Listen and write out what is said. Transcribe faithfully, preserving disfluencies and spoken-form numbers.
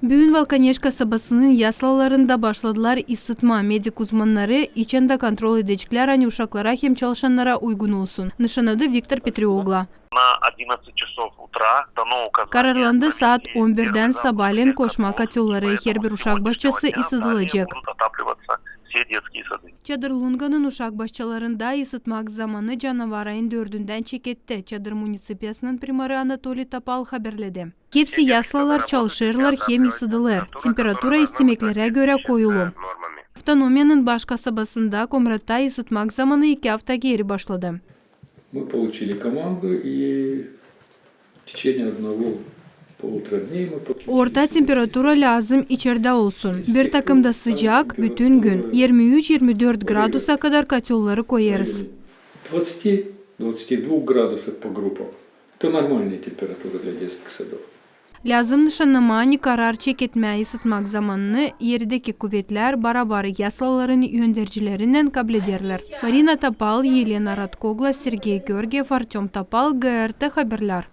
Büün Valkaneş kasabasının yaslalarında başladılar ısıtma. Medik uzmannarı içindä kontrol edeceklär, ani uşaklara hem çalışannara uygun olsun. Nışannadı Viktor Petriogla. Kararlandı saat on birdän sabaalän koşmaa kotellannarı, herbir uşak başçası ısıdılacek. Çadır Lunganın uşak başçalarında ısıtmak zamanı canavara ayın dördündän çeketti. Çadır municipiyasının primarı Anatoliy Topal haberledi. Hepsi yaslalar çalışêrlar hem ısıdılêr. Temperatura istemeklerä görä koyulu. Avtonomiyanın baş kasabasında Komratta ısıtmak zamanı iki afta geeri başladı. Мы получили команду, и в течение одного, полутора дней мы подключили. Orta temperatura lääzım içerdä olsun. Bir takımda sıcak bütün gün. Yirmi üç, yirmi dört gradusa kadar kotellannarı koyêrız. Двадцати, двадцати двух градусов по группам. Это нормальная температура для детских садов. Lääzım nışannamaa, ani karar çeketmää ısıtmak zamanını erdeki kuvetlär barabar yaslaların öndercilerinnän kablederlär. Marina Topal, Elena Ratkogla, Sergey Georgiev, Artöm Topal, GRT Haberlär.